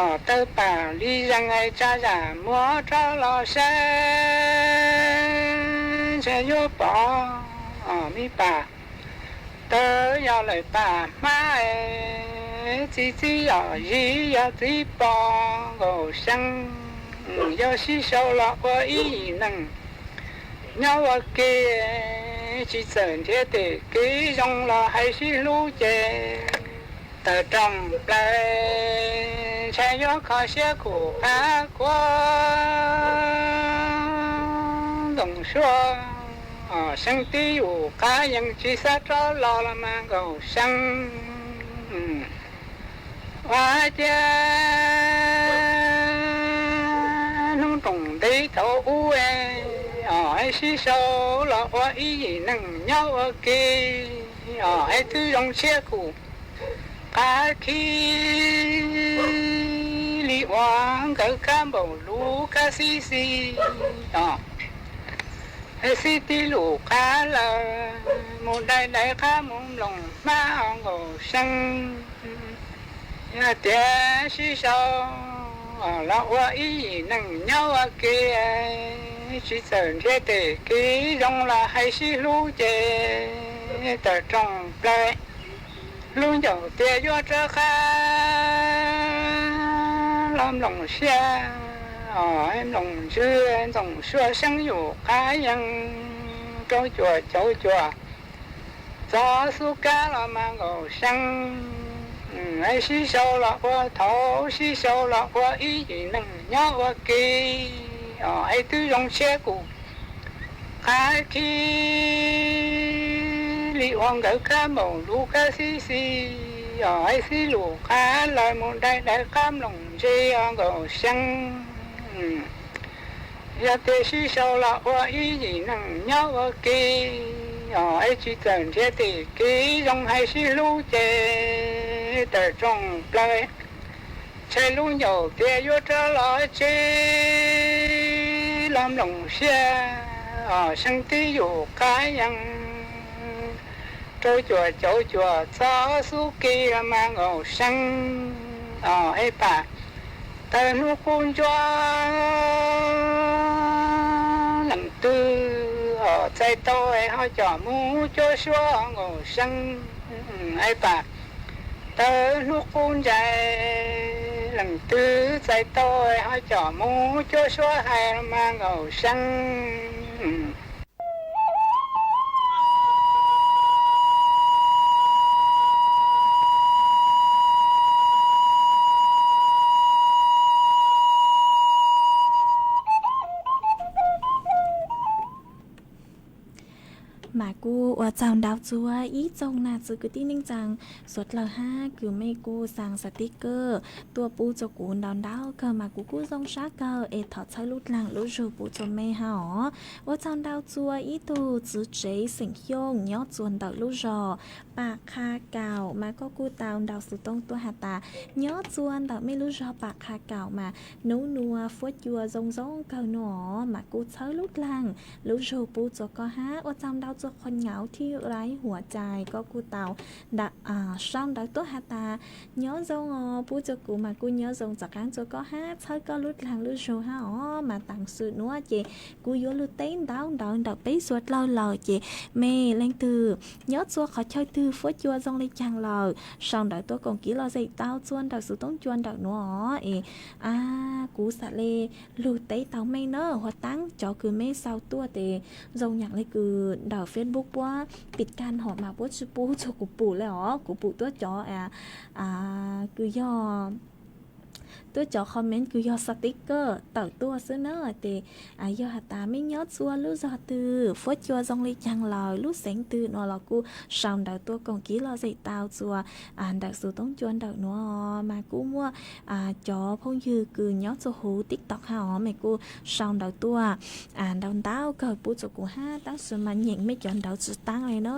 os, tawg pam li zees es tsa zam muag rov los saib ntshai yuav pom me pam. Tawg yog lawm pam hmab es txi txib os, yim yog txib pom nkaus seeb, yog sib sau los ua ib yim neeg nyob ua ke, tsis txawm nrhiav tes kev zoo los hais sib hlub ces tawm rooj plaws ntshai yuav kho siab kuv qab khuav ntxoov suab os, seeb tib yus qab yeej tsis xav rov los los mas nkaus seeb. Ua ciav hnub rooj ntev thaum ub es os, es sib sau los ua ib yim neeg nyob ua ke os, es twb zoo siab kuv qab khib li uas nkawd kab npaum lub kab xib xib os, es xib tib lub qab lawm mus dai dai qab mus nploos hmab os nkaus seeb. Yog tias sib sau los ua ib yim neeg nyob ua ke, tsis txawm nrhiav tej kev zoo los hais sib hlub ces tawm rooj plaws, lub ncauj tias yuav rov qab los mloog siab, mloog ntsws ntxoov suab seeb yus qab yees, rau cuam cauv cuam txog xub kab los mas nkaus seeb. Es sib sau los ua thaum, sib sau los ua ib yim neeg nyob ua ke, es twb zoo siab kuv qab khib li ua nkawd kab npaum lub kab xib xis, es xib lus qab lawm mus dai dai qab mloog ntse os nkaus seeb. Yog tias sib sau los ua ib yim neeg nyob ua ke, es tsis txawm nrhiav tej kev zoo hais sib hlub ces tawm rooj plaws, ntshai lub ncauj tias yuav rov los tsev los mloog siab, seeb tib yus qab yees, rau cuam cauv cuam txog xub kis los mas nkaus seeb. Es pam tawg hnub qub ntsuab leej twg txais tau es ho com mus cuab suab nkaus seeb. Es pam tawg hnub qub ntsais leej twg txais tau es ho com mus cuab suab hais los mas nkaus seeb. Mas kuj ua tsaug ntau txuas ib tsoom nam txiv kwv tij neej tsaa suav dlawg hab kws mej kuj xaa xav tib kawm tuaj pub txug kuv ntau ntau kawg mas kuv kuj zoo sab kawg es thov txhawb lub dlaag lub zug pub txug mej hab os. Ua tsaug ntau txuas ib tug txiv tsev xeem Xyooj nyob txuas ntawm lub zog Pam Qha Kaum mas koj kuj tau nrau xuv tooj tuaj has tas nyob txuas ntawm mej lub zog Pam Qha Kaum mas nub nua fuab cua zoo zoo kawg nua os mas kuj txhawb lub dlaag lub zug pub txug koj hab. Ua tsaug ntau txuas qhov nyauv thib laib huam cai koj kuj tau sau ntawv tuaj has tas nyob zoo os pub txug kuv mas kuj nyob zoo txav qaab txug koj hab txhawb koj lub dlaag lub zug hab os mas taam sim nuav ces kuv yuav lug teb ntau ntawd ntawm peb suav dlawg lawm ces mej leej twg nyob txuas qhov chaw twg fuab cua zoo le caag lawm sau ntawv tuaj koom kev lom zem tau txuas ntawm xuv tooj cua ntawm nuav os es kuv xaav le lug teb tau mej na huv taab cov kws mej sau tuaj tes zoo yaam le kws ntawm Facebook puab pim kag hom mas puab tsi pub txug kuv pum le os kuv pum tuab cov kws yog tuab cov comment kws yog sticker tawm tuaj xwb na tes yog has tas mej nyob txuas lub zog twg fuab cua zoo le caag lawm lub xeev twg nuav los kuj sau ntawv tuaj koom kev lom zem tau txuas ntawm xuv tooj cua ntawm nuav mas kuj muaj cov phooj ywg kws nyob txuas huv TikTok hab os mej kuj sau ntawv tuaj ntau ntau kawg pub txug kuv hab tab sis mas nyeem mej cov ntawv tsi taab le na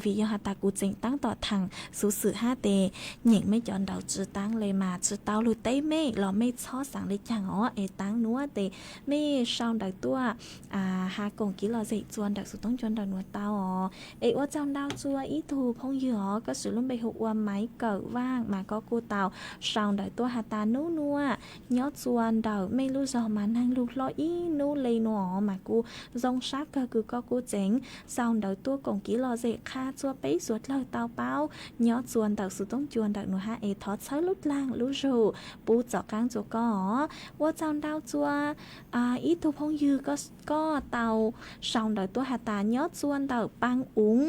vim yog has tas kuv tseem taab tom thaam xuv xwm hab tes nyeem mej cov ntawv tsi taab le mas tsi tau lug teb mej los mej txhob xaav le caag os es taab nuav tes mej sau ntawv tuaj has koom kev lom zem txuas ntawm xuv tooj cua ntawm nuav tau os. Es ua tsaug ntau txuas ib tug phooj ywg os koj swv lub npe hu ua Maiv Kawm Vaaj mas koj kuj tau sau ntawv tuaj has tas nub nua nyob txuas ntawm mej lub zog mas naag lug hlob ib nub le nuav os mas kuj zoo sab kawg kws koj kuj tseem sau ntawv tuaj koom kev lom zem qha txuas peb suav dlawg tau paub nyob txuas ntawm xuv tooj cua ntawm nuav hab es thov txhawb lub dlaag lub zug pub txom qaab txuas koj os. Ua tsaug ntau txuas ib tug phooj ywg koj tau sau ntawv tuaj has tas nyob txuas ntawm Paab Uv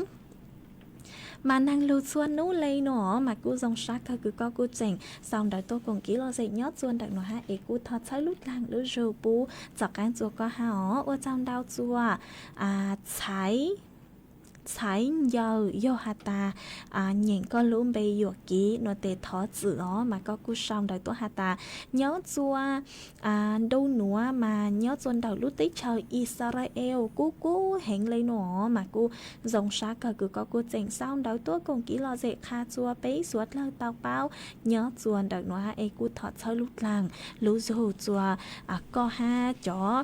mas naag lug txhua nub le nuav os mas kuj zoo sab kawg kws koj kuj tseem sau ntawv tuaj koom kev lom zem nyob txuas ntawm nuav hab es kuj thov txhawb lub dlaag lub zug pub txom qaab txuas koj hab os. Ua tsaug ntau txuas Txhaiv Ncaws yog has tas nyeem koj lub npe yuam kev nuav tes thov txim os mas koj kuj sau ntawv tuaj has tas nyob txuas ntu nuav mas nyob txuas ntawm lub teb chaws Israel kub kub heev le nuav os mas kuj zoo sab kawg kws koj kuj tseem sau ntawv tuaj koom kev lom zem qha txuas peb suav dlawg tau paub nyob txuas ntawm nuav hab es kuj thov txhawb lub dlaag lub zug txuas koj hab cov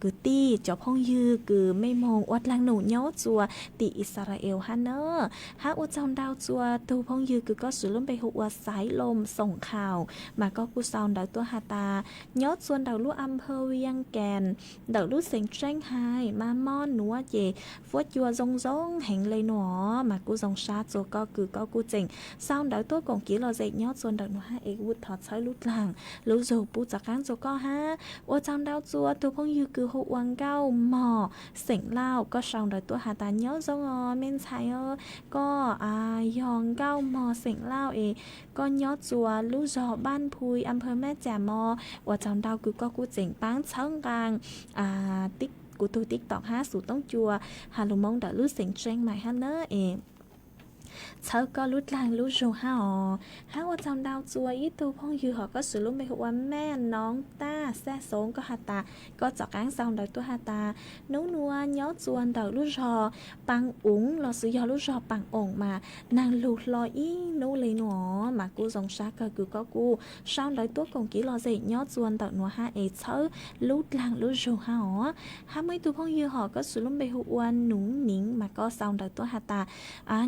kwv tij cov phooj ywg kws mej moog ua dlaag num nyob txuas tim Israel hab na. Hab ua tsaug ntau txua tug phooj ywg kws koj swv lub npe hu ua Xaiv Loos Xoom Khaum mas koj kuj sau ntawv tuaj has tas nyob txua ntawm lub a phawv Vias Kas ntawm lub xeev Tseeb Hais mas mob nuav ces fuab cua zoo zoo heev le nuav mas kuj zoo sab txua koj kws koj kuj tseem sau ntawv tuaj koom kev lom zem nyob txua ntawm nuav hab es kuj thov txhawb lub dlaag lub zug pub txav qaab txua koj hab. Ua tsaug ntau txua tug phooj ywg kws hu ua Nkauj Mog xeem Lauj, koj sau ntawv tuaj has tas nyob zoo os me ntxhais os, koj yog Nkauj Mog xeem Lauj es koj nyob txua lub zog Npab Phu, a phawv Mab Cas Mos. Ua tsaug ntau kws koj kuj tseem paab txhawb nqaa kuv tug TikTok hab xuv toob cua has lug Moob ntawm lub xeev Tseeb Hais hab na es txhawb koj lub dlaag lub zug hab os. Hab ua tsaug ntau txua ib tug phooj ywg hom koj swv lub npe hu ua Maj Noov Taj Xaj Xoov, koj has tas koj txav qaab sau ntawv tuaj has tas nub nuav nyob txua ntawm lub zog Paas Oov lossis yog lub zog Paas Oom mas naag lug hlo ib nub le nuav mas kuj zoo sab kawg kws koj kuj sau ntawv tuaj koom kev lom zem nyob txua ntawm nuav hab es txhawb lub dlaag lub zug hab os. Hab muaj ib tug phooj ywg hom koj swv lub npe hu ua Nuv Niv mas koj sau ntawv tuaj has tas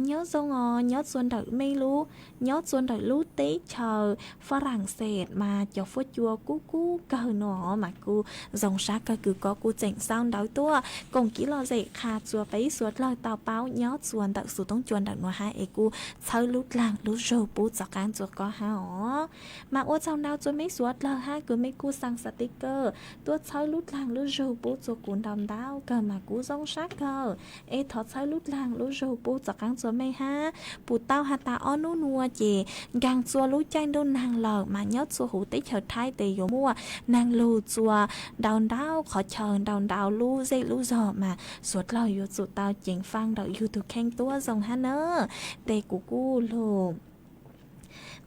nyob zoo os, nyob txua ntawm mej lub, nyob txua ntawm lub teb chaws Fas Las Xes mas cov fuab cua kub kub kawg no mas kuj zoo sab kawg kws koj kuj tseem sau ntawv tuaj koom kev lom zem qha txua peb suav dlawg tau paub nyob txua ntawm xuv toob cua ntawm nuav hab es kuj txhawb lub dlaag lub zug pub txav qaab txua koj hab os. Mas ua tsaug ntau txua mej suav dlawg hab kws mej kuj xaa sticker tuaj txhawb lub dlaag lub zug pub txua kuv ntau ntau kawg mas kuj zoo sab kawg. Es thov txhawb lub dlaag lub zug pub txav qaab txua mej hab. Puv tau has tas ob nub nuav ces nkaag txua lub caij ntuj naag lawm mas nyob txua huv teb chaws Thaib tes yuav muaj naag lug txua ntau ntau qhov chaw ntau ntau lub zej lub zog mas suav dlawg yuav tsum tau ceev faj ntawm yug tug kheej tuab zoo hab na. Tes kuv kuj lug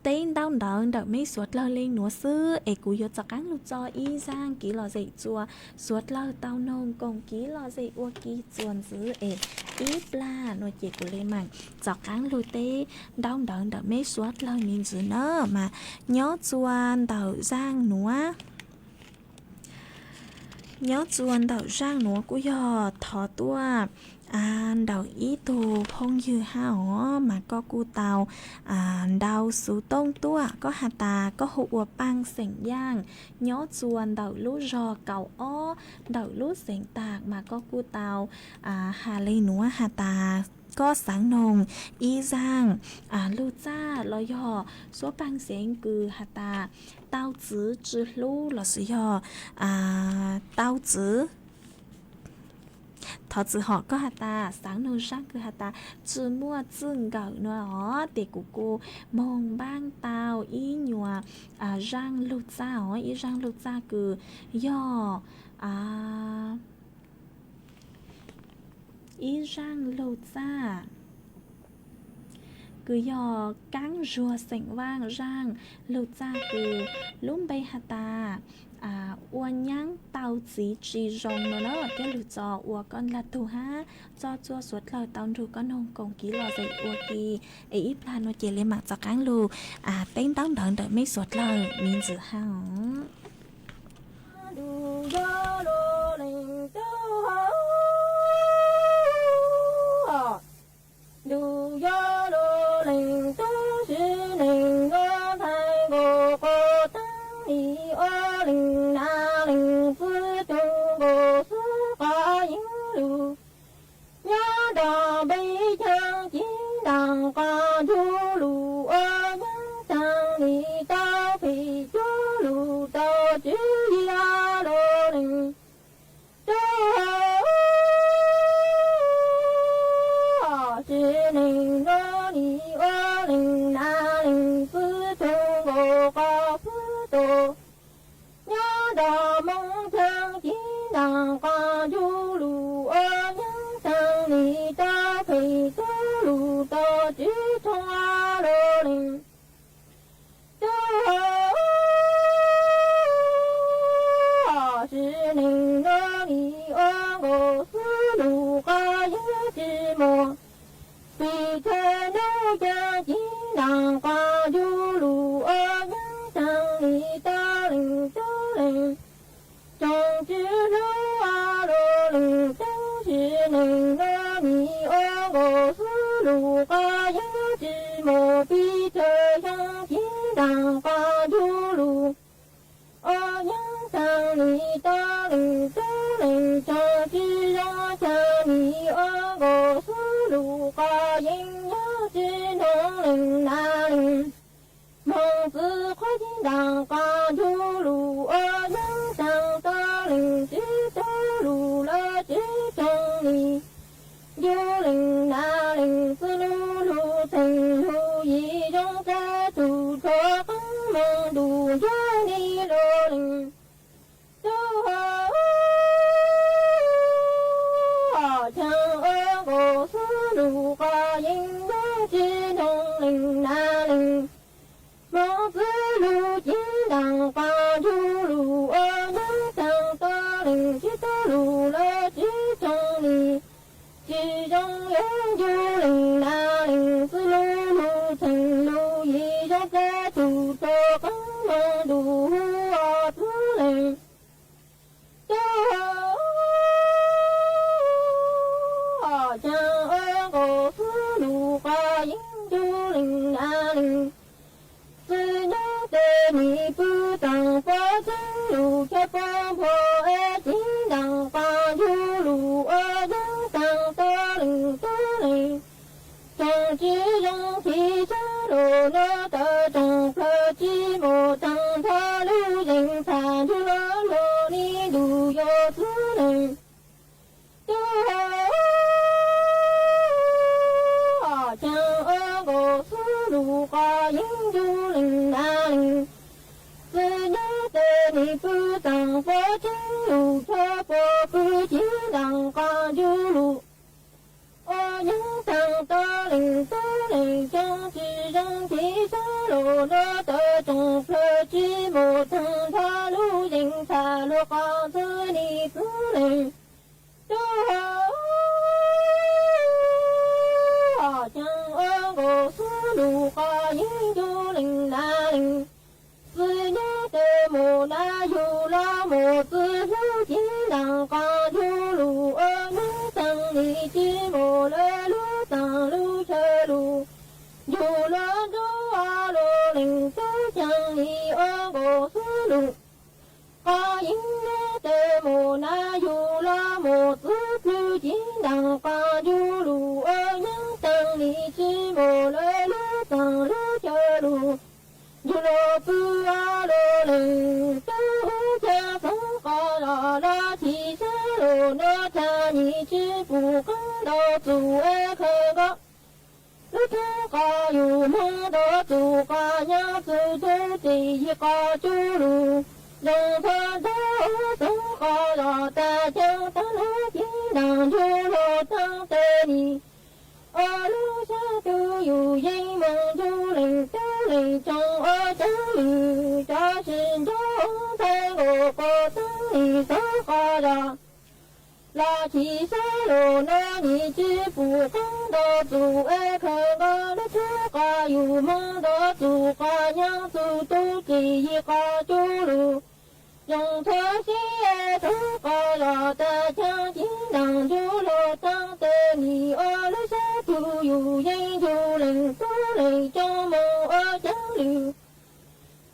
teb ntaub ntawv ntawm meb suav dlawg le nuav xwb es kuv yuav rov qaab lug tso ib zaaj kev lom zem txua suav dlawg tau noog koom kev lom zem ua ke txuas ntxiv es ib plag nuav ces kuv le maam rov qaab lug teb ntaub ntawv ntawm meb suav dlawg me ntxiv na. Mas nyob txua ntawm zaaj nuav, nyob txua ntawm zaaj nuav kuj yog thov tuaj ntawm ib tug phooj ywg hab os, mas koj kuj tau ntau xuv tooj tuaj, koj has tas koj hu ua Paaj xeem Yaaj, nyob txua ntawm lub zog kaum ob ntawm lub xeev Taam, mas koj kuj tau has le nuav has tas koj xaav noog ib zaaj lug txaj los yog suab Paaj xeev kws has tas tau txwv tsi hlub lossis yog tau txwv. Thov txwv hom koj has tas xaav noog zaaj kws has tas tsi muaj txwj nkawm nuav os, tes kuv kuj moog npaaj tau ib nyuas zaaj lug txaj os, ib zaaj lug txaj kws yog ib zaaj lug txaj kws yog Kaab Zuag xeem Vaaj, zaaj lug txaj kws lub npe has tas ua nyaab tau txiv tsi zoo no na, thiab lug tso ua koj nrag tug hab tso txua suav dlawg tau nrug koj noog koom kev lom zem ua ke. Es ib plag nuav ces le maam rov qaab lug teb ntaub ntawv ntawm meb suav dlawg me ntxiv hab. Ntuj yog lub leej tub, sis neeg yuav ntxhais nkaus quas teeb li ua leej nam leej txiv tug nkaus xwb qhov yeeb lug. Nyob rau peb cheeb tsam ntaag qos ntuj lug ua nyeeb tsaa li tau phem cuag lug tau tswv yig lub leej tub. Sis neeg nrog li ua leej nam leej txiv tug nkaus qos xwb tug. Nyob rau Moob cheeb tsam ntaag qos ntuj lug ua nyeeb tsaa li tau phem cuag lug tau tswv tshooj lub leej tub. Sis neeg nrog li ua nkaus xwb lug qhov yeeb tsi muaj. Peb cheeb tsam ntaag qos ntuj lug ua nyeeb tsaa li tau leej tub leej tsoom tswv hlub lub leej tub. Sis neeg nrog li ua Qhov yeeb tsis mus pib rau xyoo, ci ntaag qhov ncu lug ua nyeeb taag nim tau leej tub leej tsoom tsi zoo, ca nim ua nkaus xwb lug qhov yeeb nyob tsi noog leej nav leej. Moog txwv qhov ci ntaag qhov ncu lug ua nyeeb taag tau leej tsi tau lug lawm tsi tsoom nim. Ncu leej nav leej xwb lug lug theem lug yim zoo dlej tug rua qeeb moog ntuj ncuab nim lug leej tub hab caag ua nkaus xwb lug qhov yeeb nyob tsi noog leej nav leej. Moog txwv lug ci ntaag qhov ncu lug ua nyeeb taag tau leej tsi tau lug lawm tsi tsoom nim. Tsi zoo yuav ncu leej nav leej xwb lug lug theem lug yim zoo dlej tug rua qeeb moog ntuj hu ua txwv leej tub hab caag ua nkaus xwb lug qhov yeeb ncu leej nav leej. Txwv nyob tes nim pw taag puab tseeb lug chaw puab npua es ci ntaag qhov ncu lug ua nyeeb taag tau leej tub leej tsoom tsi zoo ci sab lug nuav tawm tsoom plawg tsi mus taag nrho lub zeeg txhaj ncu lug lug nim ntuj yuav txwv leej tub hab caag ua nkaus xwb lug qhov yeeb ncu leej nav leej. Txwv nyob tes nim pw taag puab tseeb lug chaw puab pw ci ntaag qhov ncu lug ua nyeeb taag tau leej tub leej tsoom tsi zoo ci sab lug nuav tawm tsoom plawg tsi mus taag nrho lub zeeg txhaj lug qhov txwv nim txwv leej tub hab caag ua nkaus xwb lug qhov yeeb ncu leej nav leej. Txwv nyob tes mus nav yug los mus txwv hlub ci ntaag qhov ncu lug ua nyeeb taag nim tsi mus lawm lub taag lub chaw lug. Yug los nrug ua lug leej tub caag nim ua nkaus xwb lug qhov yeeb nyob tes mus nav yug los mus txwv plwg ci ntaag qhov ncu lug ua nyeeb taag nim tsi mus lawm lub taag lub chaw lug. Yug los pw ua lug leej tub caag xeev qhov zog los ci sab lug nuav txhaj nim tsi pum qeeb ntau txug es khaws nkaus lub txheeb qhov yug moog ntau txug qhov nyaab txug tub tes yig qhov cuj lug. Zoo txhua ntau xeev qhov zog tag caag taag lub ci ntaag ncu lug taag tes nim ua lub sab tug yug yeej moog ncu leej tub leej tsoom ua caag lug rov sim ncu ntxhais nkaus quas teeb nim xeev qhov zog los ci sab lug nuav nim tsi pum qeeb ntau txug es khaws nkaus lub txheeb qhov yug moog ntau txug qhov nyaab txug tub tes yig qhov cuj lug. Zoo txhua sib es xeev qhov zog tag caag ci ntaag ncu lug taag tes nim ua lub sab tug yug yeej ncu leej tub leej tsoom moog ua caag lug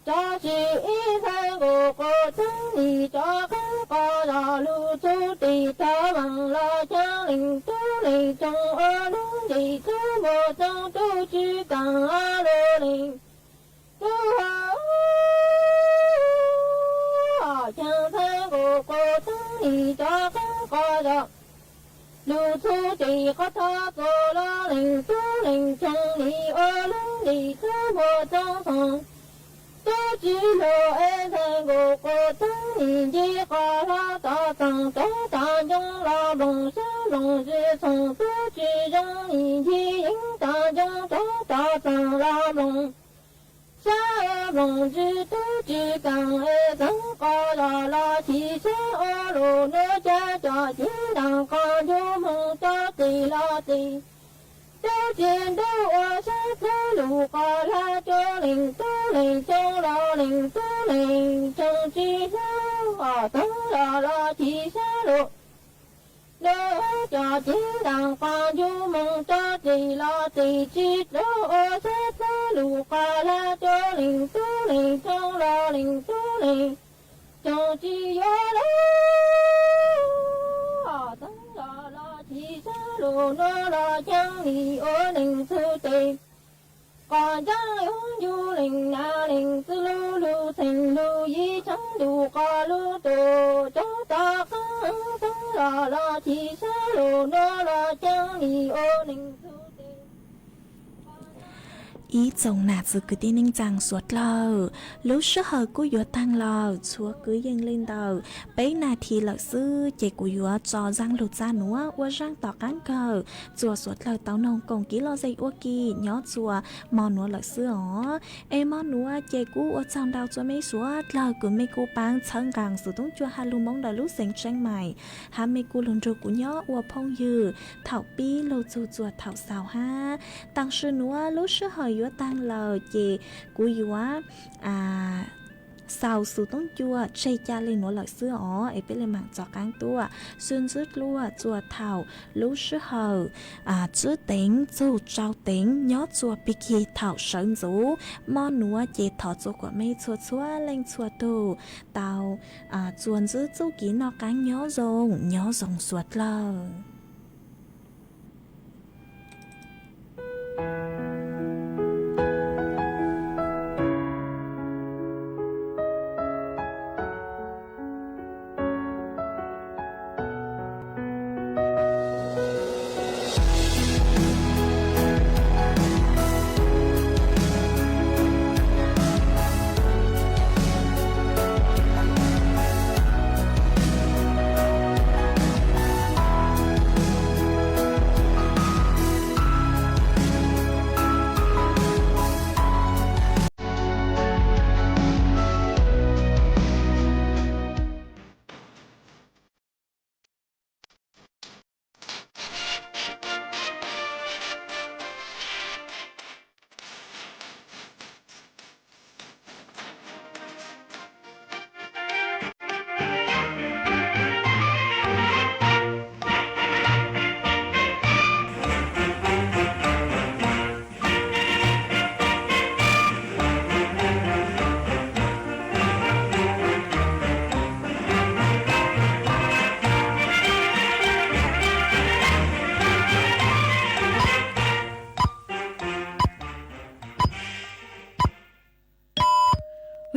rov sim ib ntxhais nkaus quas teeb nim rov qeeb qhov zog lug txug tes tog vaam los caag leej tub leej tsoom ua lub ntsej tub npua txoov tub tsi kaam lug leej tub hab caag ntxhais nkaus quas teeb nim rov qeeb qhov zog lug txug tes qhov thov txug los leej tub leej tsoom nim ua lub ntsej tub npua txoov xoom tub tsi lug es ntxhais nkaus quas teeb nim ncig qhov hlo tog txaam rov tog ncoo los nplooj sab nplooj zig txhoov tub tsi zoo nim ncig yeeb tog ncoo rov tog txaam los nplooj sab nplooj zig tub tsi kaam es xeev qhov zog los ci sab ua lug nuav ca cov ci ntaag qhov ncu moog rov tes los tes tub tsi ntuj ua sab txwv lug qhov laj cuag leej tub leej tsoom los leej tub leej tsoom tsi hlub os xeev zog los ci sab lug Lub cov cev ntaus qos ncu moos rov ris los ris tsis raug ua xab txhab lus qos laj rau leej tub leej thooj los leej tub leej thooj tsis yuav lawm. Txeeb los los tsis sab lus nuav los ceeb li ua neeg txug tes. Qos ntsaab yuav ncu leej nam leej txwv lug lug xeem lug yim tshaab ntuj qos lug tuaj coob tom qaab. Txeeb los los tsis sab lus nuav los ceeb li ua neeg txug tes. Ib tsoom nam txiv kwv tij neej tsaa suav dlawg, lub sij hawm kuj yuav taag lawm, txhua kwv yees le ntawm peb nas this lawm xwb, ces kuv yuav tso zaaj lug txag nuav ua zaaj tom qaab kawg. Txuas suav dlawg tau noog koom kev lom zem ua ke nyob txuas mo nuav lawm xwb os. Es mo nuav ces kuj ua tsaug ntau txug mej suav dlawg kws mej kuj paab txhawb nqaa xov tooj cua has lug Moob ntawm lub xeev Tsheeb Mais, hab mej kuj lug nrug kuv nyob ua phooj ywg thaum pib lug txug txuas thaum xaus hab. Taam sim nuav lub sij hawm yuav taag lawm ces kuv yuav xaus xov tooj cua tseg ca le nuav lawm xwb os, es peb le maam rov qaab tuaj sib ntsib dlua txuas thaum lub sij hawm tsib teev txug rau teev nyob txuas pig kig thaum sawv ntxuv. Mo nuav ces thov txua kuas mej txhua txhua leej txhua tug tau txuas ntsib txuj kev noj qaab nyob zoo, nyob zoo suav dlawg.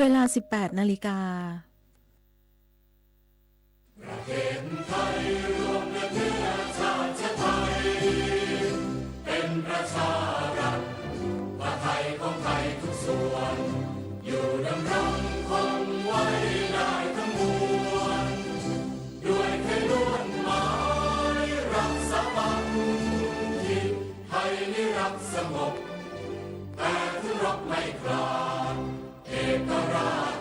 Vaj laj สิบแปด นาฬิกา เป็นประชารัฐ ว่าไทยของไทยทุกส่วน อยู่ดำรงคงไว้ได้ทั้งมวล ด้วยไทยล้วนหมายรักสามัคคี ไทยนี้รักสงบ แต่ถึงรบไม่กล้า เอกราช